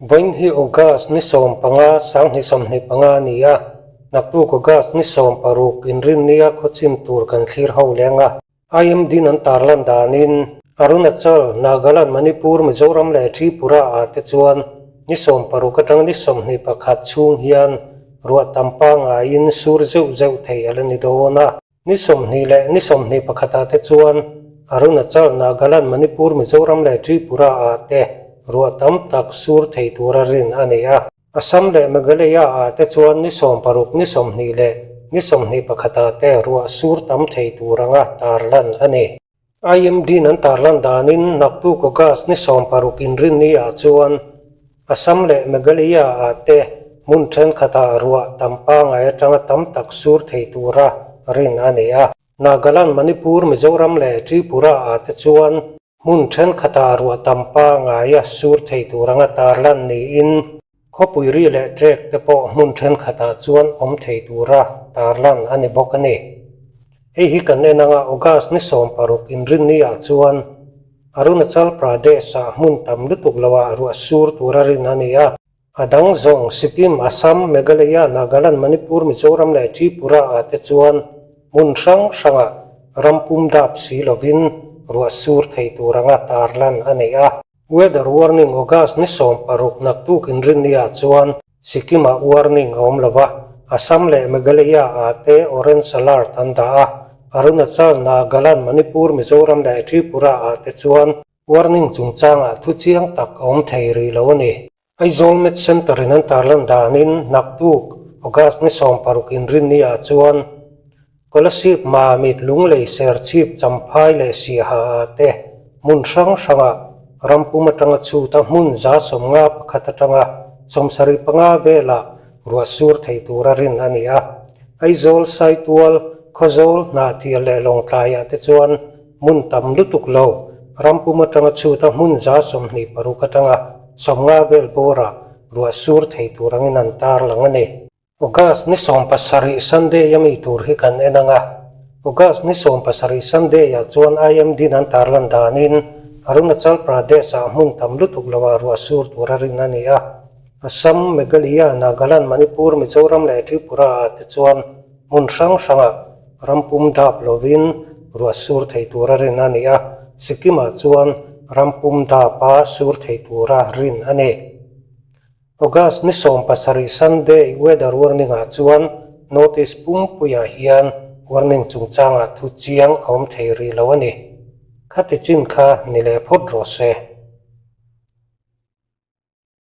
Vawiin hi August ni 15, 2025 a ni a, naktuk August ni 16 inrinnia khawchin tur kan thlir ho leng a. IMD an tarlan danin Arunachal, Nagaland, Manipur, Mizoram leh Tripura ah te chuan ni 16 atang ni 21 chhung hian ruah tam pangaiin sur zeuh zeuh thei a la ni dawn a. Ni 20 leh ni 21 ah te chuan Arunachal, Nagaland, Manipur, Mizoram leh Tripura ah te ruah tam tak sur thei tura rin a ni a. Assam leh Meghalaya ah te chuan ni 16, ni 20 leh ni 21 ah te ruah sur tam thei tur anga tarlan a ni. IMD an tarlan danin naktuk August ni 16 inrinni ah chuan Assam leh Meghalaya ah te hmun thenkhatah ruah tam pangai atanga tam tak sur thei tura rin a ni a. Nagaland, Manipur, Mizoram leh Tripura ah te chuan hmun thenkhatah ruah tam pangaia sur thei tur anga tarlan niin khawpui ri leh trek te pawh hmun thenkhatah chuan awm thei tura tarlan a ni bawk a ni. Hei hi kan en anga August ni 16 inrinni ah chuan Arunachal Pradesh-ah hmun tam lutuk loah ruah sur tura rin a ni a. A dang zawng Sikkim, Assam, Meghalaya, Nagaland, Manipur, Mizoram leh Tripura-ah te chuan hmun hrang hrangah ram pum dap si lovin ruah sur thei tur anga tarlan a ni a. Weather warning August ni 16 naktuk inrinniah chuan Sikkim-ah warning a awm lo va, Assam leh Meghalaya-ah te orange alert an dah a, Arunachal, Nagaland, Manipur, Mizoram leh Tripura-ah te chuan warning chungchangah thu chiang tak a awm thei rih lo a ni. Aizawl Met Centre-in an tarlan danin naktuk August ni 16 inrinni-ah chuan Kolasib, Mamit, Lunglei, Serchhip, Champhai leh Siaha-ah te hmun hrang hrangah rampum atanga chhuta hmun 51 atanga 75 velah ruah sur thei tura rin a ni a. Aizawl, Saitual, Khawzawl, Hnahtial leh Lawngtlaiah te chuan hmun tam lutuk lo rampum atanga chhuta hmun 26 atanga 50 vel bawrah ruah sur thei tur angin an tarlang a ni. August ni 17 Sunday a mi tur hi kan en ang a, August ni 17 Sunday ah chuan IMD an tarlan danin Arunachal Pradesh ah hmun tam lutuk loah ruah sur tura rin a ni a, Assam, Meghalaya, Nagaland, Manipur, Mizoram leh Tripura ah te chuan hmun hrang hrangah ram pum dap lovin ruah sur thei tura rin a ni a, Sikkim ah chuan ram pum dapa sur thei tura rin a ni. August ni 17 Sunday weather warning ah chuan North East pumpuiah hian warning chungchangah thu chiang a awm thei rih lo a ni. Khati chin kha ni leh phawt rawh se.